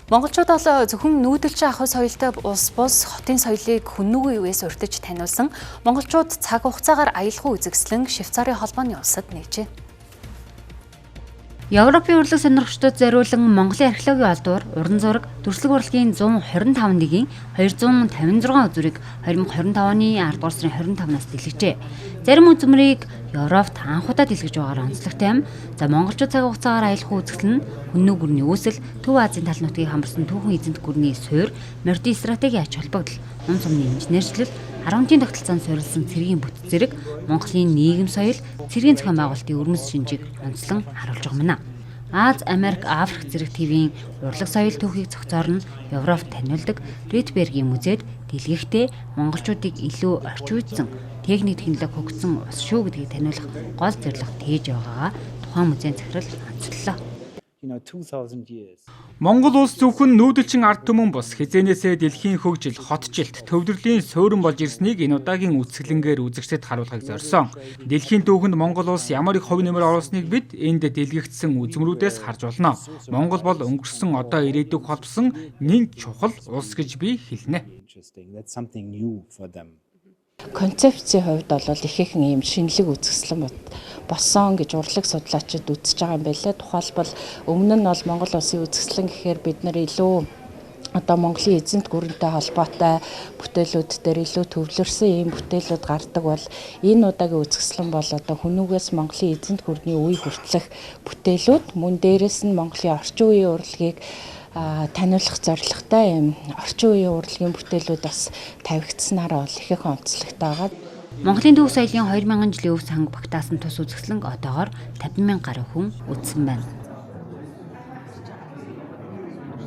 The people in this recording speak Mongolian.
Монголчууд бол зөвхөн нүүдэлчин ахуй соёлтой улс бус, хотын соёлыг хүннүгийн үеэс урьдаж таниулсан. Монголчууд цаг хугацаагаар аялах үзэсгэлэн Швейцарын холбооны улсад нээжээ. Европын урлаг сонирхогчдод зориулан Монголын археологийн олдвор, уран зураг, дүрслэг урлагийн 125 нэгийн 256 үзмэрийг 2025 оны 10 дугаар сарын 25-наас дэлгэжээ. Зарим үзмэрийг Европт анх удаа дэлгэж байгаагаар онцлогтой юм. За, монголчууд цаг хугацаагаар аялах үзэсгэлэн нь хүннү гүрний үүсэл, Төв Азийн тал нутгийг хамарсан түүхэн эзэнт гүрний суурь, морьдын стратегийн ач холбогдол, ум сумны инженерчлэл, арван-ын тогтолцоонд суурилсан цэргийн бүтэц зэрэг Монголын нийгэм соёл, цэргийн зохион байгуулалтын өрмөц шинжийг онцлон харуулж байгаа юм. Ази, Америк, Африк зэрэг тивийн урлаг соёл түүхийг цогцоор нь Европт таниулдаг Ритбергийн музейд дэлгэхдээ монголчуудыг илүү орчин үеийн техник, технологи хөгжсөн улс шүү гэдгийг таниулах гол зорилго тээж байгаагаа тухайн музейн захирал онцоллоо. 2000 years. Монгол улс зөвхөн нүүдэлчин ард түмэн бус, хэзээнээсээ дэлхийн хөгжил, хотжилт, төвлөрлийн суурин болж ирснийг энэ удаагийн үзэсгэлэнгээр үзэгчдэд харуулахыг зорьсон. Дэлхийн түүхэнд Монгол улс ямар их хувь нэмэр оруулсныг бид энд дэлгэгдсэн үзмэрүүдээс харж болно. Монгол бол өнгөрсөн, одоо, ирээдүйг холбосон нэн чухал улс гэж би хэлнэ. Interesting. That's something new for them. Концепцийн хувьд бол ихээхэн ийм шинэлэг үзэсгэлэн болсон гэж урлаг судлаачид үзэж байгаа юм байна лээ. Тухайлбал, өмнө нь бол Монгол улсын үзэсгэлэн гэхээр бид нар илүү одоо Монголын эзэнт гүрэнтэй холбоотой бүтээлүүд дээр илүү төвлөрсөн ийм бүтээлүүд гардаг бол энэ удаагийн үзэсгэлэн бол одоо хүннүгээс Монголын эзэнт гүрний үе хүртэлх бүтээлүүд, мөн дээрээс нь Монголын орчин үеийн урлагийг таниулах зорилготой ийм орчин үеийн урлагийн бүтээлүүд бас тавигдсанаараа бол ихээхэн онцлогтой байгаа. Монголын түүх соёлын 2000 жилийн өв санг багтаасан тус үзэсгэлэнг одоогоор 50 мянган гаруй хүн үзсэн байна.